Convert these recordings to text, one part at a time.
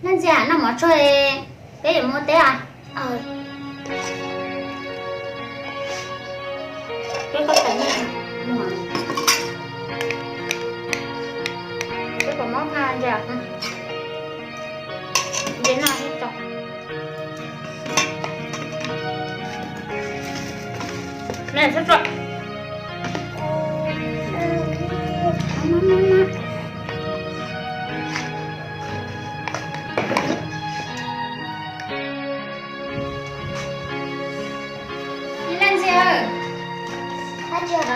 Ntxia, noj mov tsuag, peb yuav mus ua teb os. Peb koj tais, peb kom mob pha Ntxia, Ntxia noj tso. Ntxia,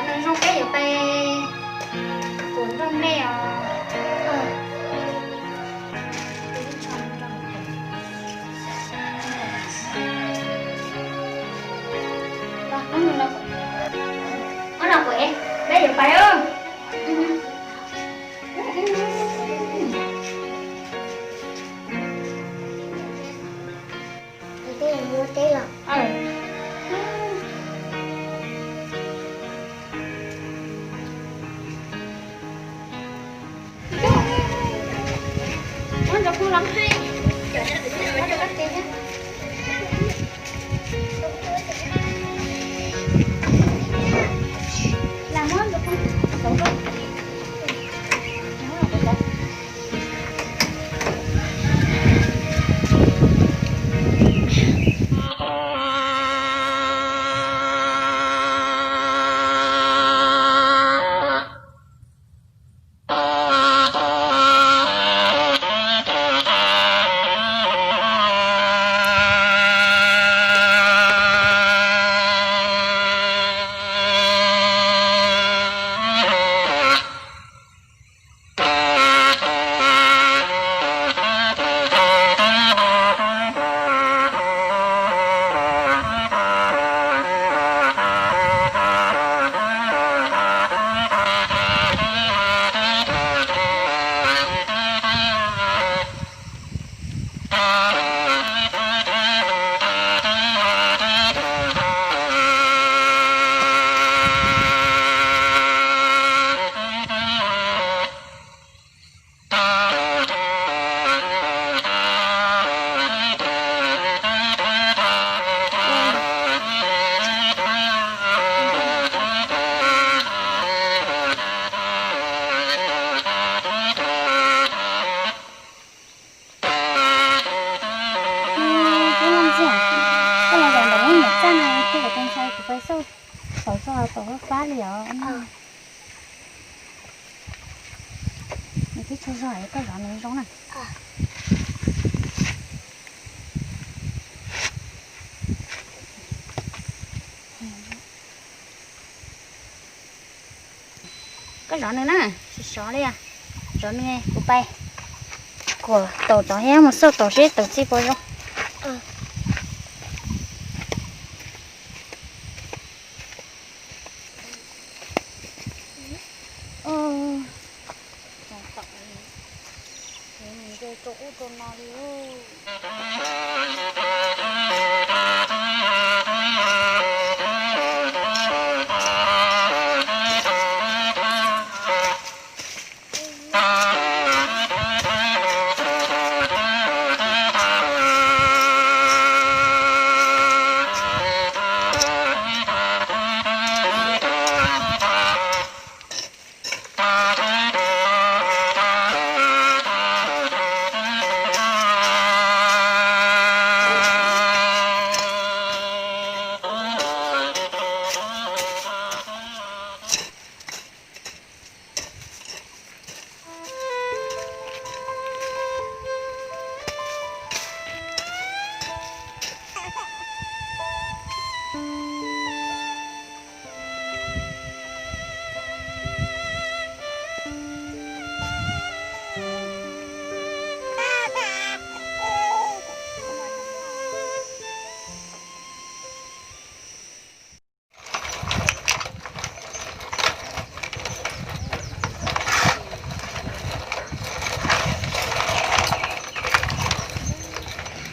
nws zoo peb yuav pais kuam nroj me os. Peb yuav pais. Koj los zaum ntawm lub nyuam txaj no thiaj kom tau ntshai, kuv pais xauj saum txog tom fab li os. Nws twb tsaug zog, koj zov nws zoo na. Koj zov nws na, sov sov li, zov nws, kuv pais kuam taum tod thiab mus xauj tom seb taum txi puas zoo. Nws nce rau ub rau no li.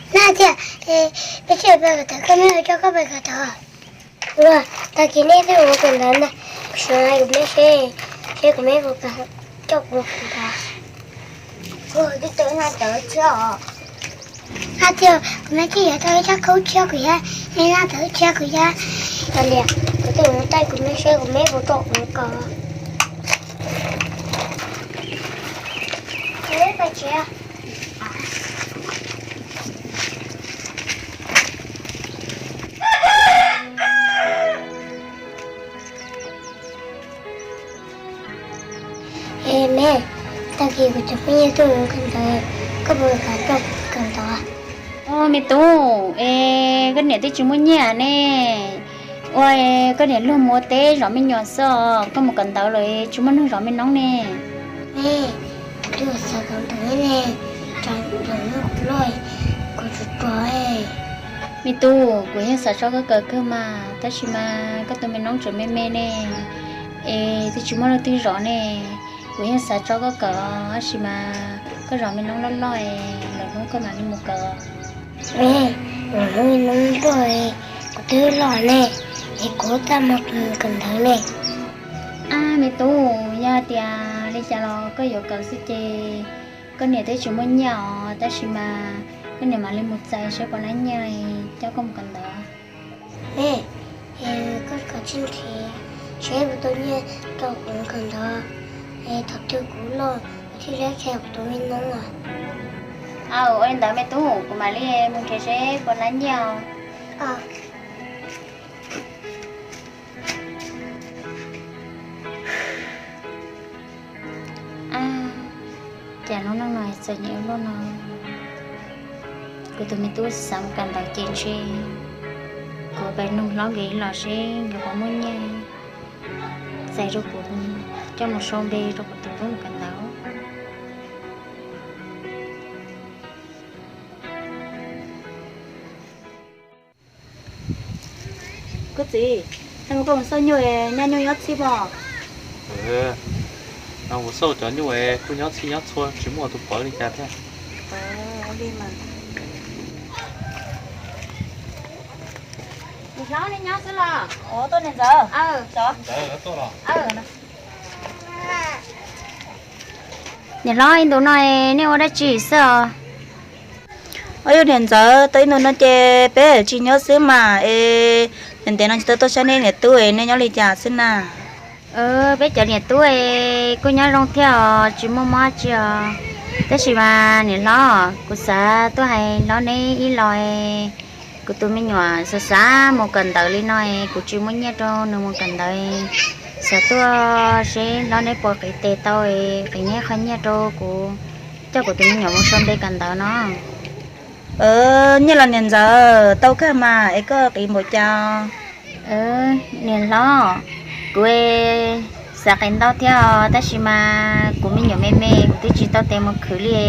Nab tias, peb tsij pais kawm ntawv, koj muab coj koj pais kawm ntawv. Ua, tag kis nej twb mus kawm ntawv ntag, kuv sawv kuv meb seb, seb kuv meb puas coj kuv mus kawm ntawv. Ua, twb tau ib nab cawv tshiab os. Hais tias kuv me thiaj yuav tau ib rab khaub tshiab kuv yab, ib rab tawv tshiab kuv yab. Yog li, kuv twb mus taij kuv me seb kuv me puas rau kuv kom. Es me, tag kis kuv cov phooj ywg tuaj mus kawm ntawv, koj puas kam coj kuv kawm ntawv? Ua me tub, es koj niam twb tsis muaj nyiaj ne, ua koj niam luag mus ua teb zov me nyuam xwb, koj mus kawm ntawv lawm tsis muaj neeg zov me noob ne. Me, kuv twb xav kawm ntawv ne, tsam ntawm no kuv loj, kuv tsuas ruam. Me tub, kuv yeej xav tso koj kawm kawg mas, tab sis mas koj tus me noob tseem me me ne, es twb tsis muaj leej twg zov ne. Kuv yeej xav tso koj kawm, tab sis mas koj zov me noob loj loj, lwm hnub koj mam li mus kawm. Me, lwm hnub me noob loj, kuv twb loj ne, es kuv tab mus kawm ntawv ne. Ab me tub, yog tias li cas los koj yuav kawm xwb ces koj niam twb tsis muaj nyiaj os, tab sis mas koj niam mam li mus txais seb puas nab nyiaj coj koj mus kawm ntawv. Me, koj kom tsis nrhiav seb puas tau nyiaj rau kuv mus kawm ntawv, es thaum twg kuv loj kuv thiaj li qhia kuv tus me noob. Aw, ua li ntawd me tub, kuv mam li mus nrhiav seb puas nab nyiaj os. Cas lub neej no txom nyem ua luaj no. Kuv tus me tub xav mus kawm ntawv ces ntshe kuv pab nug hlob nkawd los seb nkawd puas muaj nyiaj txais rau kuv coj mus sau npe rau kuv tus tub mus kawm ntawv. Koj txiv, koj mus xauj nyuj, nyab nyuj nyob txhij mog. Mus xauj cov nyuj kuj nyob txhij nyob txhua tsis muaj tus pom li cas thiab. Niam hlob, nej nyob xwb los? Niam ntxawm, niam hlob, ib ntus no nej ua dab tsi xwb os? Os yog niam ntxawm, tau ib ntus no ces peb tsis nyob xwb mas es, ntev no tsis tau tuaj saib nej niam tub, nej nyob li cas xwb na? Peb cov niam tub kuj nyob zoo thiab os, tsis muaj mob tsi os. Tab sis mas niam hlob, kuv xav tuaj hais hlob neb ib los, kuv tus me nyuam xav xav mus kawm ntawv li no, kuv tsis muaj nyiaj rau nws mus kawm ntawv. Xav tuaj seb hlob neb puas qiv tes tau, qiv neb qhov nyiaj rau kuv coj kuv tus me nyuam mus sau npe kawm ntawv no. Nyiaj los niam ntxawm, tau kawg mas es koj qiv npaum cas? Niam hlob, kuv xav qiv ntau thiab os, tab sis mas kuv me nyuam me me kuv twb tsis tau tes mus khwv li.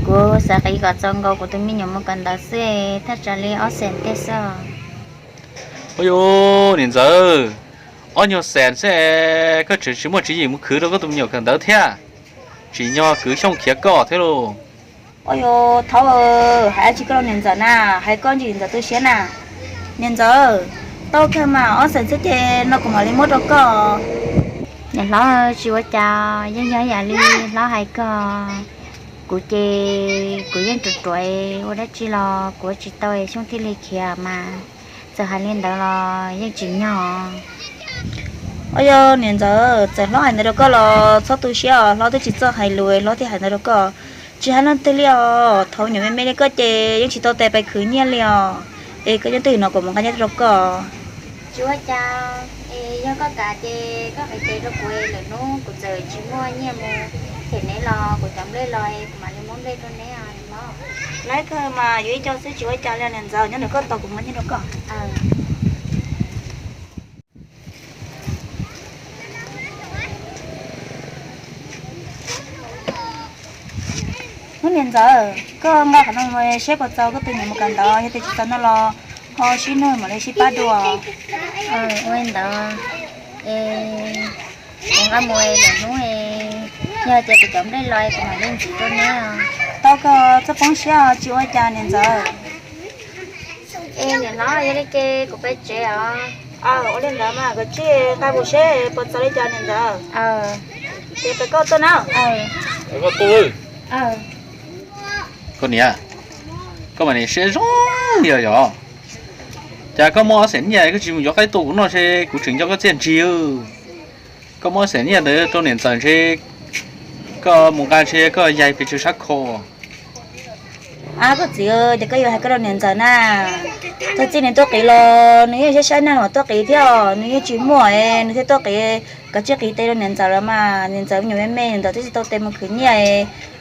Kuv xav qiv kom txaus nkaus kuv tus me nyuam mus kawm ntawv xwb, thaj tsam li ob xees tej xwb. Ua yus niam ntxawm, ob nyuag xees xwb koj tseem tsis muaj tswv yim mus khwv rau koj tus me nyuam kawm ntawv thiab, tsim nyog kwv Xyooj khiav koj thiab lauj. Ua yus thaub, hais dab tsi koj rau niam ntxawm na, hais koj ntsis ntxawm tu siab na. Niam ntxawm, tau kawg mas ob xees xwb ces no kuv mam li muab rau koj. Niam hlob, tsis ua cas, yeej yog yam li hlob hais kawg. Kuv ces kuv yeej ruam ruam, ua dab tsi los kuv ua tsis tau, Xyooj thiaj li khiav mas. Txawm hais li ntawd los yeej tsim nyog. Ua yog niam ntxawm, txawm hlob hais ntawd rau koj los txhob tu siab os, hlob twb tsis txawj hais lus hlob thiaj hais ntawd rau koj. Tsis hais leej twg li os, thaum nyuam me me li koj ces yeej tsis tau tes pais khwv nyiaj li os. Es koj nyob twj ywm no kuv mam nqa nyiaj rau koj. Tsis ua cas, es yog koj kam ces koj qiv tes rau kuv, lwm hnub kuv txawm tsis muaj nyiaj mus them neb los kuv cov nplej los kuv mam li muab nplej rau neb os. Laib kawg mas, yuav ib co xwb tsis ua cas li niam ntxawm, nyob ntawm koj tos kuv muab nyiaj rau koj. Hnub niam ntxawm, koj nqa qhov no mus seb puas txaus koj tus me nyuam mus kawm ntawv, yog tias tsis txaus no los ho sib nug mam li sib pab dua. Ua li ntawd, es kuv nqa mus lwm hnub, yog tias kuv cov nplej los kuv mam li ntxiv rau neb. Tau kawg, txhob poob siab, tsis ua cas niam ntxawm. Es niam hlob, yog li ces kuv pais tsev os. Ua li ntawd mas, koj tsij nqa mus seb puas txaus li cas niam ntxawm. Ces peb koj tuaj na. Koj niam, Koj mas niam siab zoo yog yog. Cas koj muaj ob xees nyiaj koj tsis mus yuav qaib tua kuv noj, ntshe kuv tseem nco koj txiaj ntsig. Koj muaj ob xees nyiaj ntawd rau niam ntxawm ntshe koj mus nqa ntshe koj yaig pes tsawg sab kho. Ab, koj txiv, ces koj yuav hais koj rau niam ntxawm na. Txog txij nws tuaj qiv los nws yeej saib saib neeg los tuaj qiv thiab, nws yeej tsis muaj, nws thiaj tuaj qiv, koj tsis qiv tes rau niam ntxawm los mas, niam ntxawm me nyuam me me, niam ntxawm twb tsis tau tes mus khwv nyiaj,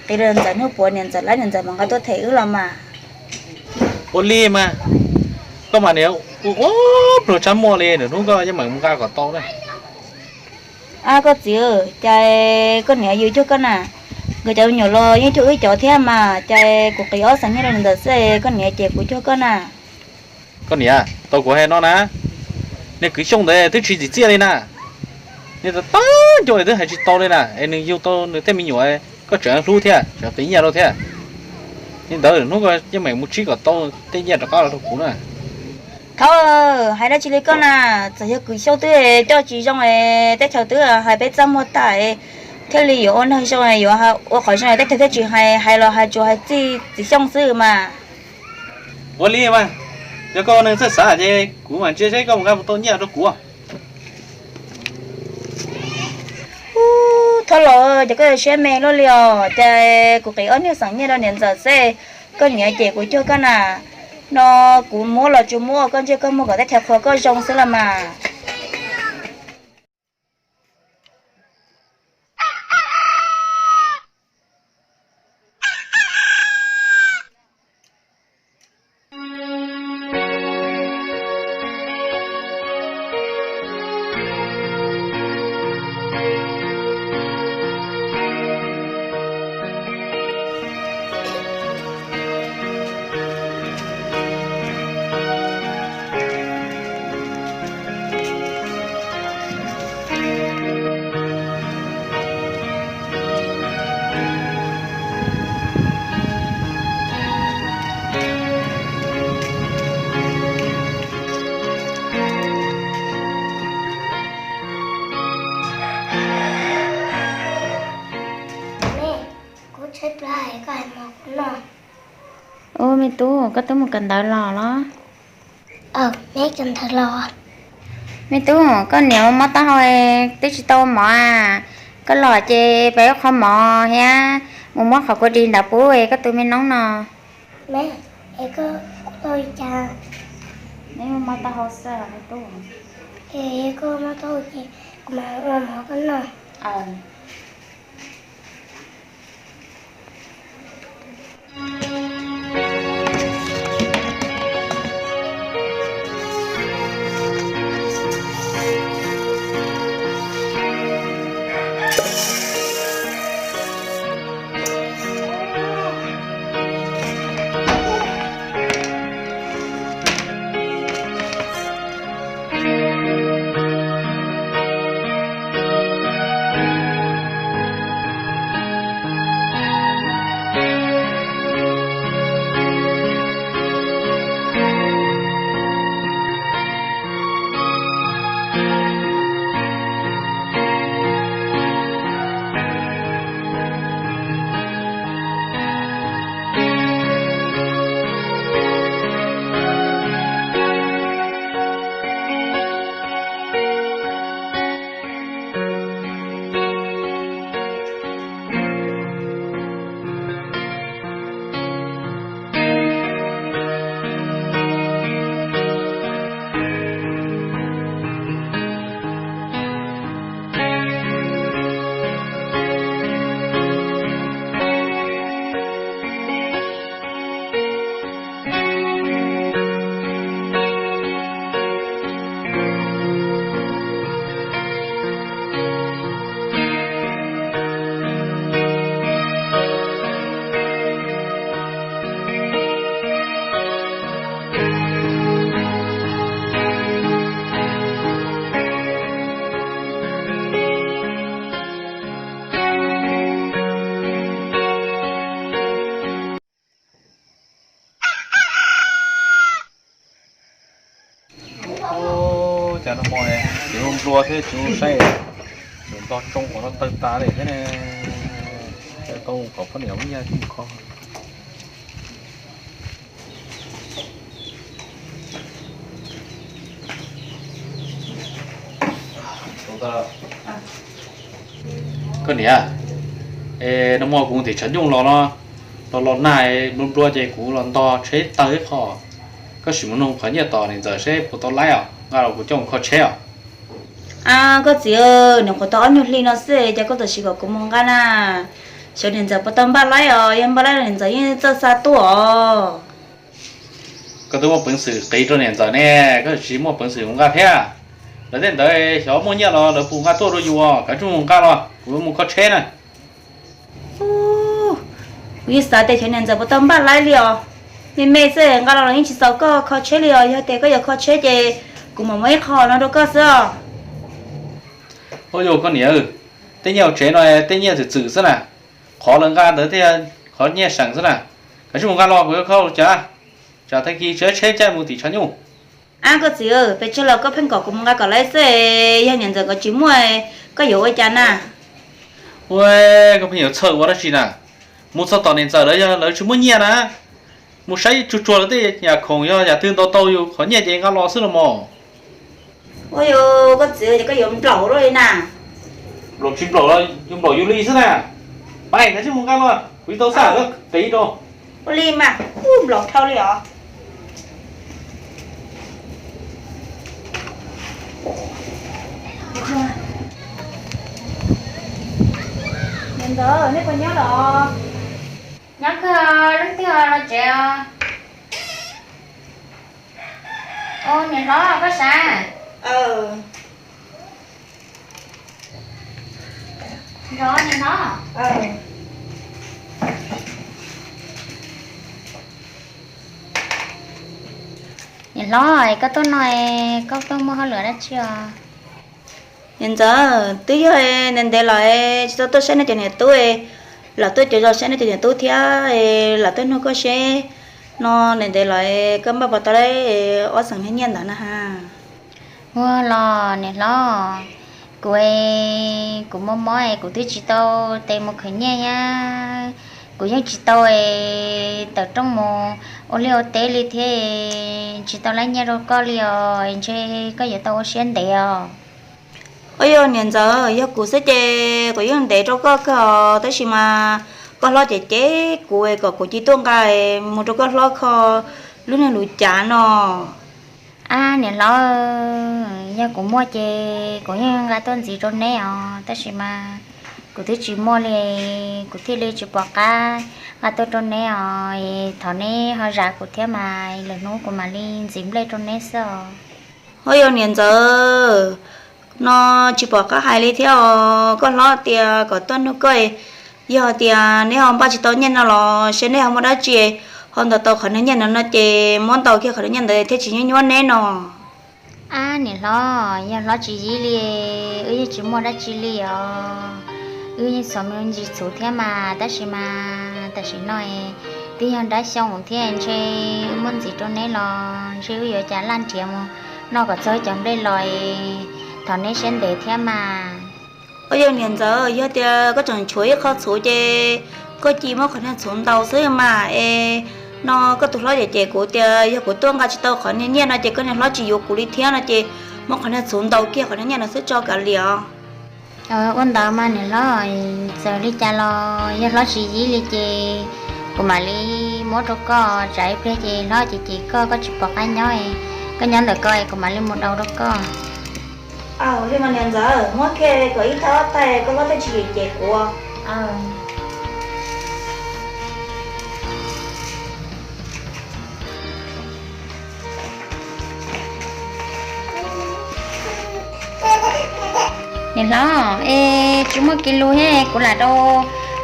qiv rau niam ntxawm hnub puav niam ntxawm lab niam ntxawm mam nqa tuaj them wb los mas. Ua li mas, koj mas niam ua pluag tsab muaj li, nws hnub koj yeej meem mus nqa kom tau na. Ab, koj txiv, cas koj niam yus cuag koj na, nkawd cov me nyuam los yeej cuag wb cov thiab mas, cas kuv qiv ob xees nyiaj rau niam ntxawm xwb koj niam ces kuv cuag koj na. Koj niam, tau kuv hais no na, niag Kwv Xyooj ntawd twb tsis txim txiaj li na. Niag tag tag nco twb hais tsis tau li na, es nws yug tau nws tej me nyuam, koj tseem hlub thiab tseem qiv nyiaj rau thiab. Li ntawd hnub koj yeej meem mus tsib kom tau tej nyiaj rov qab los rau kuv na. Thaub, hais dab tsi li koj na, txawm yog Kwv Xyooj twb coj tsis zoo, teb chaws twb hais peb txaj muag tas, thiaj li yuav ua neeg zoo, yuav ua qhov zoo, teb chaws thiaj tsis hais, hais los hais tsuas hais txij Txiv Xyooj xwb mas. Ua li mas, yog koj ua neeg txawj xav ces kuv mam ntsia seb koj mus nqa puas tau nyiaj rau kuv. Ub, Thaub los, ces koj yuav siab me luaj li os, ces kuv qiv ob nyuag xees nyiaj rau niam ntxawm xwb, koj niam ces kuv cuag koj na. No kuv muab los tsis muab, koj ntsia koj muag kom teb chaws qhuas koj zoo xwb los mas. Kuv tshaib plab, koj hais mov kuv noj. Ub, me tub, koj twb mus kawm ntawv los los? Me kawm ntawv los. Me tub, koj niam ua mov taub hau twb tsis tau mov a, koj los ces pab ib qho mov thiab mus muab qhov kua dis ntawd pub koj tus me noob no. Me, es koj ua li cas? Neb ua mov taub hau xwb me tub. Es koj ua mov taub hau ces kuv mam ua mov koj noj. Cas no mo, tsis ua nplua thiab tsis ua saib, tseem nto tsoo ua no tawg tas li thiab ne. Tau kom poj niam muab nyiaj mus kho. Koj niam, es no muaj kuv mus tim tshav nyuj los no, los los nag nplua nplua ces kuv los ntog tsheb tawg ib qho. Koj sim mus nug qhov nyiaj tom niam ntxawm seb puas tau laib os, nqa los kuv coj mus kho tsheb os. A, koj txiv, nws nyuam qhuav tau ob nyuag hli no xwb, cas koj txawm tsis kom kuv mus nqa na? Xyov niam ntxawm puas tau npaj laib os, yog npaj laib los niam ntxawm yeej txawj xa tuaj os. Koj twb muaj peev xwm qiv rau niam ntxawm ne, koj tsis muaj peev xwm mus nqa thiab. Lawv tej ntawd xyov muaj nyiaj los lawv puas nqa tuaj rau yus, kav tsij mus nqa los kuv mus kho tsheb na. Kuv yeej xav tias xyov niam ntxawm puas tau npaj laib li os. Me me xwb nqa los los yeej tsis txaus koj kho tsheb li os, yog tias koj yuav kho tsheb ces kuv mam muab ib qho no rau koj xwb os. Ua yog koj niam, tej nyiaj hauv tsev no tej nyiaj txwm txwm xwb na, qhov lawv nqa ntawd thiaj qhov nyiaj seem xwb na. Kav tsij mus nqa los kuv yuav kho ua cas, tsam tag kis tsheb caij mus tim tshav nyuj. Ab koj txiv, pes tsawg los koj pheej kom kuv mus nqa kom laib xwb, yog niam ntxawm nkawd tsis muaj, koj yuav ua cas na? Ua, koj pheej yuav txhawj ua dab tsi na? Mus txog tom niam ntxawm lawv yog lawv tsis muaj nyiaj na, mus saib tsuag tsuag lawv tej yam khoom yog yam twg ntau tau yus qhov nyiaj ces nqa los xwb los mas. Ua yog koj txiv ces koj yuav nplaum luaj li na. Nplaum tsis nplaum los yus nplaum yus li xwb na. Pais kav tsij mus nqa los kuv tsis tau xav lawv qiv rau. Ua li mas, nplaum dhau li os. Niam ntxawm, nej puas nyob los? Nyob kawg, leej twg los tsev os? Ua niam hlob koj sav? Nrog niam hlob. Niam hlob, koj tuaj no, koj tuaj muaj hauj lwm dab tsi os? Niam ntxawm, twb yog ntev ntev los tsis tau tuaj saib nej cov niam tub, lam tuaj cuav zos saib nej cov niam tub thiab, lam tuaj nug koj seb no ntev ntev los koj npaj puas tau laib ob xeem nyiaj ntawd na ha. Ua los niam hlob, kuv, kuv mob mob es kuv twb tsis tau tes mus khwv nyiaj thiab, kuv yeej tsis tau tawm rooj mus ua liaj ua teb li thiab, tsis tau laib nyiaj rau koj li os, ntshe koj yuav tau ua siab ntev os. Ua yog niam ntxawm, yog kuv xwb ces kuv yeej ntev rau koj kawg os, tab sis mas koj hlob cem cem kuv kom kuv cia li tuaj nqa mus rau koj hlob kho lub niag lus cav no. Ab niam hlob, yog kuv muaj ces kuv yeej nqa tuaj ntxiv rau neb os, tab sis mas kuv twb tsis muaj li, kuv thiaj li tsis pom qab nqa tuaj rau neb os. Thov neb ho zam kuv thiab mas lwm hnub kuv mam li ntxiv nplej rau neb xwb os. Ho yog niam ntxawm, no tsis pom qab hais li thiab os, koj hlob tias kom tuaj nug koj, yog tias neb ho npaj tsis tau nyiaj no los seb neb ho muaj dab tsi ho ntaus tau qhov niag nyiaj no no ces muab ntaus kiag qhov niag nyiaj ntawd thiaj tsis nyuaj nyuaj neb no. Ab niam hlob, yog hlob tsis yib li, wb yeej tsis muaj dab tsi li os. Wb yeej txom nyem ntsis txhuv thiab mas, tab sis mas tam sim no twb yog nrab xyoo thiab, ntshe wb muab ntxiv rau neb los ntshe wb yuav cas laj nrhiav mus noj kom txog cov nplej los, thov neb siab ntev thiab mas. Ua yog niam ntxawm, yog tias koj tseem tshuav ib qho txhuv ces koj cia li muab qhov niag txhuv ntaus xwb mas es, no koj tus hlob cem cem kuv tias yog kuv tuaj nqa tsis tau qhov niag nyiaj no ces koj niag hlob tsis yuav kuv li thiab no ces muab qhov niag txhuv ntaus kiag qhov niag nyiaj no xwb tso kav liam. Ua ntawd mas niam hlob, txawm li cas los yog hlob tsis yib li ces kuv mam li muab rau koj, tsam ib pliag ces hlob cem cem koj, koj tsis pom qab nyob, koj nyob ntawm ko kuv mam li mus daus rau koj. Aw, li mas niam ntxawm, muab kiag kom ib thaj ob thaj koj hlob thiaj tsis cem cem kuv. Niam hlob, es tsis muaj kiag lus thiab, kuv lam rau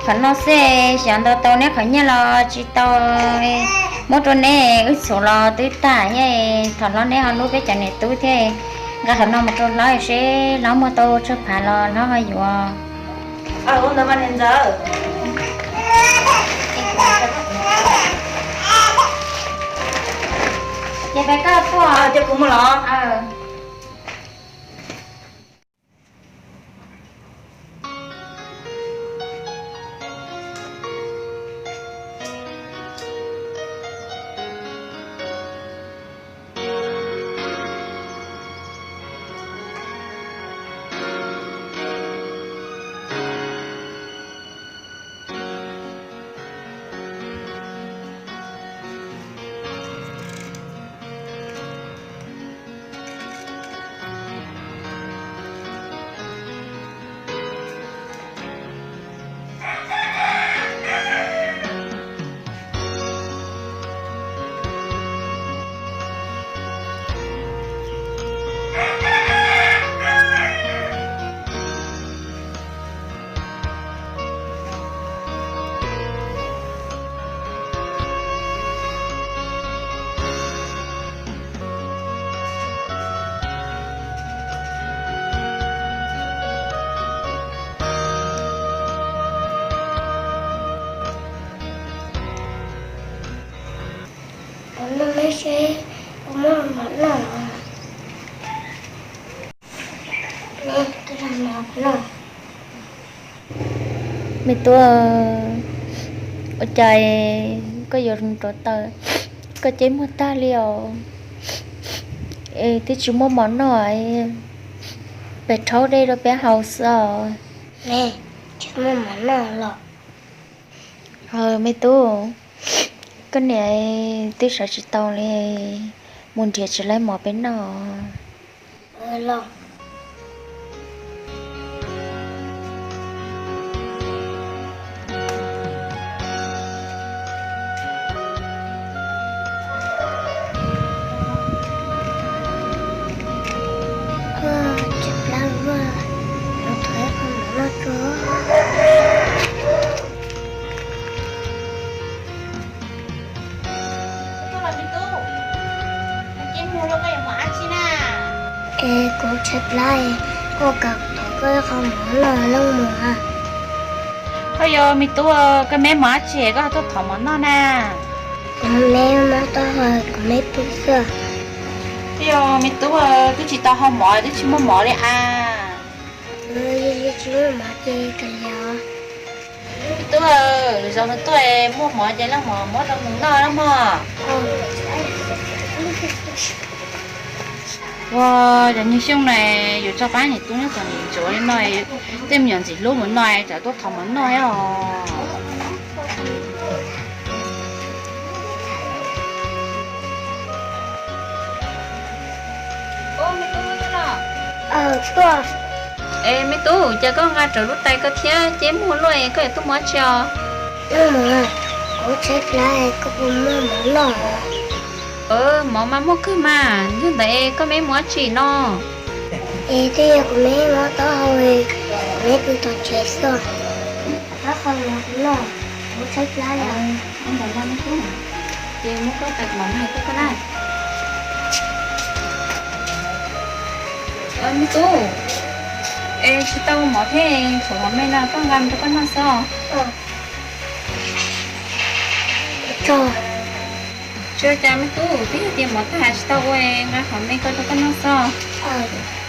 qhov no xwb, xyov ntaus tau neb qhov nyiaj los tsis tau, muab rau neb wb txhuv los twb tag thiab, thov hlob neb ho hlub peb cov niam tub thiab, nqa qhov no mus rau hlob seb hlob muaj tau tsawg phav los hlob ho yuav. Ua ntawd mas niam ntxawm. Ces peb koj tuaj. Ces kuv mus los. Noj mov seb, kuv muab mov noj los. Neb, koj noj mov noj. Me tub, ua cas koj yuav rau taws, koj ceb muag tag li os. Es twb tsis muaj mov noj, pem rhaub dej rau peb haus xwb os. Neb, tsis muaj mov noj los? Me tub, koj niam twb sawv tsis tau li, mus nrhiav tsis laib mov peb noj. Es kuv tshaib plab, koj kam thov koj ib qho mov noj los mas. Ho yog me tub, koj meb mov dab tsi koj tuaj thov mov noj na? Kuv meb mov taub hau, kuv meb pw xwb. Ho yog me tub, twb tsis tau hau mov twb tsis muaj mov li as. Tsis muaj mov ces kav liam. Me tub, zaum no tuaj muaj mov ces leej mov muab rau nws noj los mog. Ua, cov niag xyooj no yus tso pab niam tub nyob tom niam ntsuav li no, tej me nyuam ntxim hlub mus no tsam tuaj thov mov noj os. Es me tub, cas koj nqa rawv lub tais ko thiab ceb muag luaj, koj yuav tuaj muab dab tsi os? Leej muam, kuv tshaib plab, koj puas muaj mov noj? Mov mas muaj kawg mas, yog ntawd es koj meb muab dab tsi no? Es twb yog kuv meb mov taub hau, kuv meb pw tom tsev xwb. Koj qhov mov kuv noj, kuv tshaib plab li. Ntawd no me tub, ces muab koj tais mov hais rau koj na. Me tub, es tsis tau mov thiab, tshuav mov me no koj nqa mus rau koj noj xwb. Tsis ua cas me tub, twb yog tias mov tag tsis tau ua, nqa qhov me ko rau koj noj xwb.